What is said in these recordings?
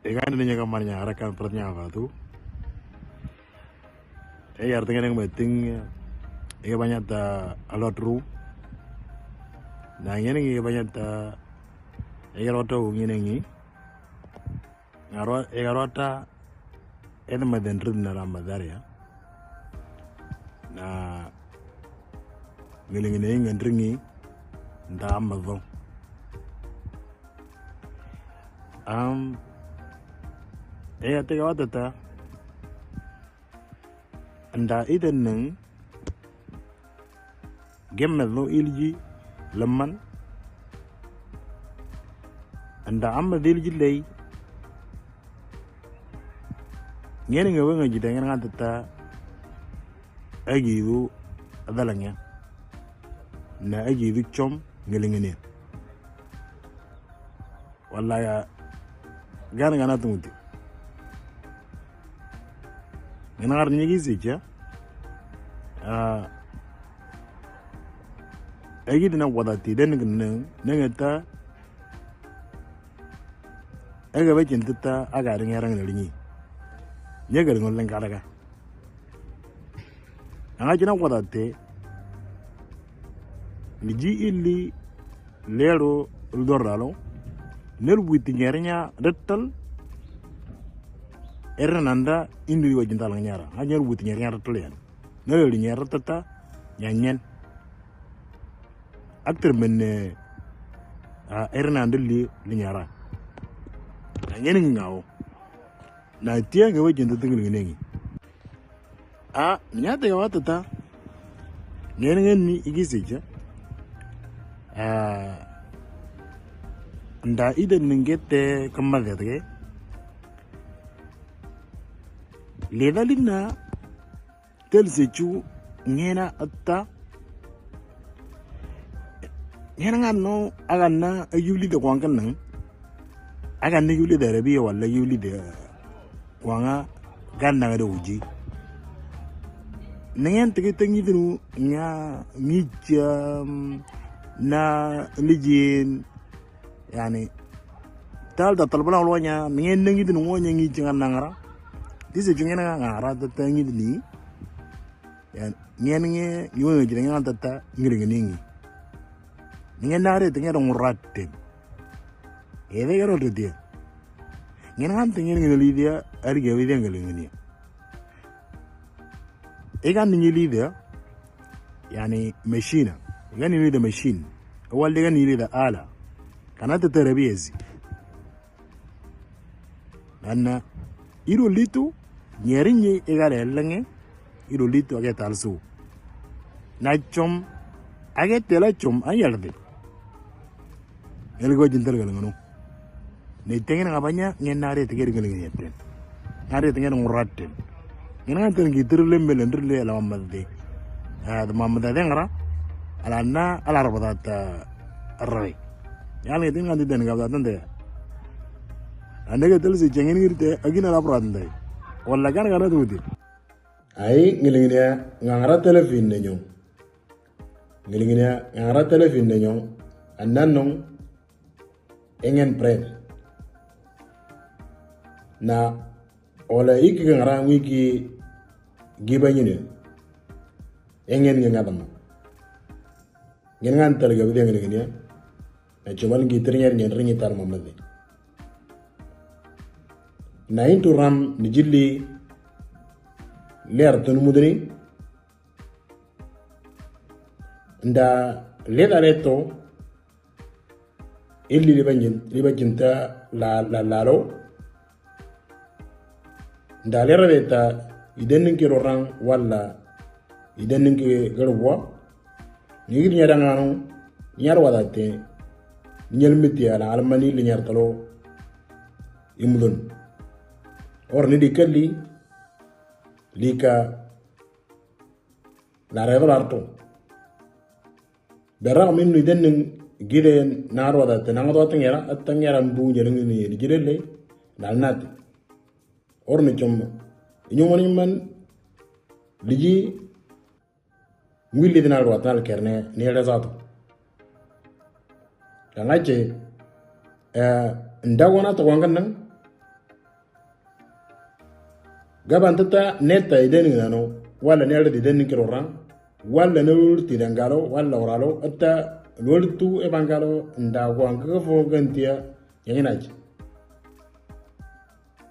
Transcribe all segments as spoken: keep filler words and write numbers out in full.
Ega ni nya kamar nya ara kan pernya apa tu? Ega artinya nang meeting, ega banyak ta alot ru. Na ngene ngi banyak ta, ega roto ngene ngi. Ngaro, ega rota, eda maden rid na rama daria. Na ngene ngene ngi ndringi, nda amazon. Am, ega tega watata, nda ida nang, gemmel no ilji, leman, nda amma dilji lei, ngene nge wenga jida ngene ngatata, agidu, adalangya, na agidu chom, ngele ngene. Wala ya, gana gana tumuti. Ngana ngar nyigi sija. Ah, egi dina wada ti den gnen, nengeta. Ega be chinta ta, aga ring erang ringi. Nyega ring leng karaga. Anga jina wada te, ni ji illi lero uldor dalo, nel witi nyernya rettal, erna nanda indi wa jinta lang nyara. Anga nel witi nyernya rettal yan. Nel li nyera tata, nyanyen. Akter men, eh, ah, erna nanda li, li nyara. Nyanyen ngao. Na tia nge wa jinta tingil ngenengi. A, nya te wa tata. Ngen ngen ni igi sija. A, nda ida ningete kama de. Leda lina tel sechu ngena atta. Ngena ngano aganna ayuli de kwankan nang. Aganna yuli de rabi wala yuli de kwanga ganna de uji. Nengen tege tengi dinu nga ngicham na lijin. Yani, tal da talbala wala nya, nengen nengi dinu wanya ngicham nangara. Dise chungena ngara da tengi dini. Yani, ngen nge, nge nge jire nge tata, ngire nge ningi. Nge nare te nge rong ratten. Ede garo te dia. Nge ngan te nge nge lidia, ari ge widia nge lingi. Ega ningi lidia, yani machine. Ega ningi lidia machine. Awal de ega ningi lidia ala. Kana te terabiezi. Nana, iru litu, nyeri nyi ega lelenge, iru litu age talsu. Na chom, age tela chom, ayalde. Elgo jintel galengano. Ne tengen ngabanya, ngen nare teger galengano yeten. Nare tengen nguraten. Ngen ngan tengi tirle melen tirle ala mamadde. Ah, de mamadde ngara. Ala na, ala rabadata, arrai. Yal ngetin ngan den gabdatan de. Ande ke tel si chengen ngirte, agin ala pradande. Wala kan kana tuti. Ai, ngilinginia, ngangara telefin ne nyong. Ngilinginia, ngangara telefin ne nyong. Annan nong, engen pren. Na, ola iki ngara wiki giba nyine. Engen nge ngadama. Ngen ngan tel gabdi ngilinginia. Na, chuman gitir nyer nyen ringi tar mamadi. Na intu ram nijili ler tun mudri. Nda leda leto illi liba jin-, liba jinta la, la, lalo. Nda lera leta idenin ki rorang wala idenin ki gerwa. Nigir nyarangano, nyar wadate, nyel miti ala almani li nyar talo imudun. Or ni di kelli, lika la redo larto. Berra min nu idenin gide nar wadate, nang wadate ngera, at ngera mbu nyel ngini, gide le, nal nati. Or ni chom, inyong mani man, liji, ngwili dinal watanal kerne, ni ele zato. Kangache, eh, ndawana to wangan nang, Gaban tata neta iden nano, wala nerde iden kirora, wala nulti dangalo, wala oralo, ata lultu ebangalo, nda wangkafo gantia, yanginaj.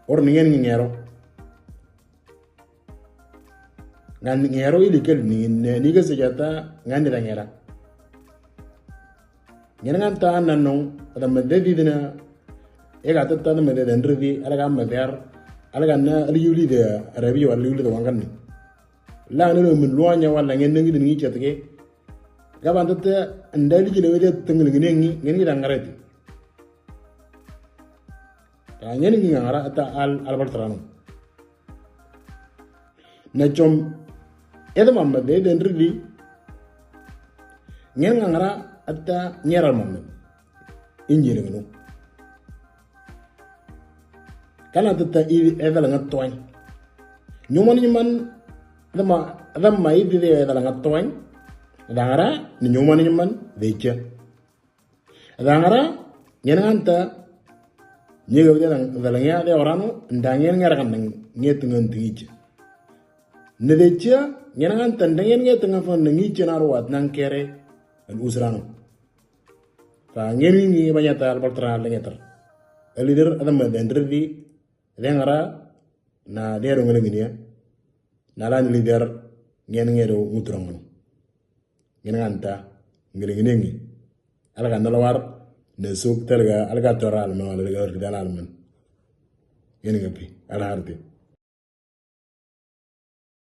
Or ningen ngero. Ngan ngero ili kel ni, ni ke sejata, ngan ni dangera. Ngena ngan ta nanong, ada mede di dina, ega tata na mede dan redi, alaga meder, alaga na aliuli de, rabi wa aliuli de wangan ni. La na lo min luanya wala ngen ngi din ngi chatke. Gaban tata, ndali jile wede tengel ngi ngi, ngen ngi dangareti. Ka ngen ngi ngara ata al, al Baltarano. Na chom, eda mamma de den ridi. Ngen ngara ata nyeral mamma. Injiri ngenu. Kana tata i eda la ngatwany. Nyuman nyuman, dama, dama i de eda la ngatwany. Dangara, ni nyuman nyuman, de cha. Dangara, ngen nganta, nyega wede dang, dalangya de orano, ndangen ngara kan nget ngan tigicha. Nedecha, ngen nganta, ndangen nget ngan fan ngicha na ruat nang kere, an usrano. Fa ngen ngi banyata al Baltarano lengetar. Al leader adam den redi, dangara, na dero ngelenginia, na lan leader, ngen ngero ngutrangano. Ngena nganta, ngelengenengi. Alga nalawar, ne suk telga, alga tora alman, alga ridal alman. Ngena ngapi, alharti.